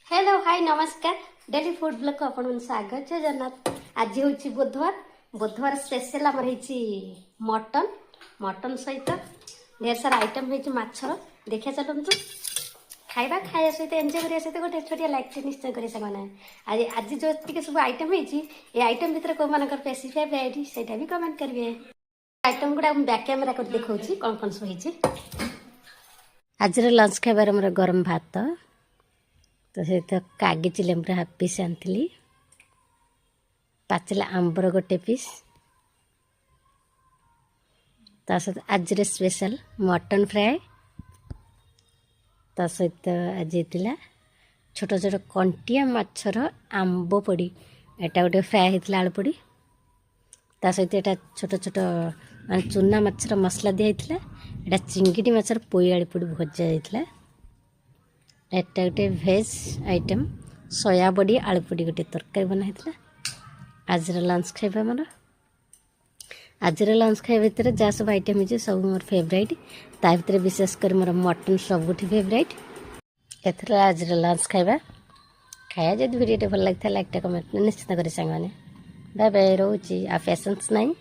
Hello, high, ନମସ୍କାର। Daily food ବ୍ଲଗ୍କୁ ଆପଣଙ୍କୁ ସ୍ୱାଗତ। ଜୟ ଜଗନ୍ନାଥ। ଆଜି ହେଉଛି ବୁଧବାର। ବୁଧବାର ସ୍ପେଶାଲ ଆମର ହେଇଛି ମଟନ୍। ମଟନ୍ ସହିତ ଢେର ସାରା ଆଇଟମ୍ ହେଇଛି ମାଛର। ଦେଖିବା ଚାଲନ୍ତୁ ଖାଇବା। ଖାଇବା ସହିତ, ଏନ୍ଜୟ କରିବା ସହିତ ଗୋଟେ ଛୋଟିଆ ଲାଇକ୍ ନିଶ୍ଚୟ କରିବେ ସେମାନେ। ଆଜି ଯେଉଁ ଟିକେ ସବୁ ଆଇଟମ୍ ହେଇଛି, ଏ ଆଇଟମ୍ ଭିତରେ କେଉଁମାନଙ୍କର ବେଶୀ ଫେଭରାଇଟ୍, ସେଇଟା ବି କମେଣ୍ଟ କରିବେ। ଆଇଟମ୍ ଗୁଡ଼ା ମୁଁ ବ୍ୟାକ୍ କ୍ୟାମେରା କରି ଦେଖାଉଛି କ'ଣ କ'ଣ ସବୁ ହେଇଛି। ଆଜିର ଲଞ୍ଚ ଖାଇବାରେ ମୋର ଗରମ ଭାତ, ତ ସହିତ କାଗିଜି ଲେମ୍ବୁର ହାଫ୍ ପିସ୍ ଆଣିଥିଲି, ପାଚିଲା ଆମ୍ବର ଗୋଟେ ପିସ୍, ତା ସହିତ ଆଜିର ସ୍ପେଶାଲ ମଟନ୍ ଫ୍ରାଏ, ତା ସହିତ ଆଜି ହେଇଥିଲା ଛୋଟ ଛୋଟ କଣ୍ଟିଆ ମାଛର ଆମ୍ବ ପୋଡ଼ି। ଏଇଟା ଗୋଟେ ଫ୍ରାଏ ହେଇଥିଲା ଆଳୁ ପୋଡ଼ି। ତା ସହିତ ଏଇଟା ଛୋଟ ଛୋଟ ମାନେ ଚୁନା ମାଛର ମସଲା ଦିଆହେଇଥିଲା। ଏଇଟା ଚିଙ୍ଗିଡ଼ି ମାଛର ପୋଇ ଆଳୁ ପୋଡ଼ି ଭଜା ଯାଇଥିଲା। ଏଟା ଗୋଟେ ଭେଜ୍ ଆଇଟମ୍, ସୋୟା ବଡ଼ି ଆଳୁ ପୋଡ଼ି ଗୋଟେ ତରକାରୀ ବନା ହେଇଥିଲା। ଆଜିର ଲଞ୍ଚ ଖାଇବା ଆମର। ଆଜିର ଲଞ୍ଚ ଖାଇବା ଭିତରେ ଯାହା ସବୁ ଆଇଟମ୍ ହେଇଛି, ସବୁ ମୋର ଫେଭରାଇଟ୍। ତା ଭିତରେ ବିଶେଷ କରି ମୋର ମଟନ୍ ସବୁଠି ଫେଭରାଇଟ୍। ଏଥର ଆଜିର ଲଞ୍ଚ ଖାଇବା ଖାଇବା। ଯଦି ଭିଡ଼ିଓଟି ଭଲ ଲାଗିଥାଏ, ଲାଇକ୍ଟା, କମେଣ୍ଟ ନିଶ୍ଚିତ କରି ସାଙ୍ଗମାନେ। ବାଏ ବାଏ, ରହୁଛି। ଆଉ ପେସେନ୍ସ ନାହିଁ।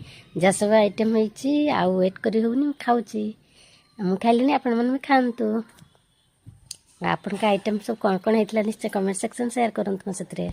ଯାହା ସବୁ ଆଇଟମ୍ ହେଇଛି, ଆଉ ୱେଟ୍ କରି ହେଉନି। ମୁଁ ଖାଉଛି। ମୁଁ ଖାଇଲିଣି, ଆପଣମାନେ ବି ଖାଆନ୍ତୁ। ଆପଣଙ୍କ ଆଇଟମ୍ ସବୁ କ'ଣ କ'ଣ ହେଇଥିଲା, ନିଶ୍ଚୟ କମେଣ୍ଟ ସେକ୍ସନ୍ ସେୟାର କରନ୍ତୁ ମୋ ସେଥିରେ।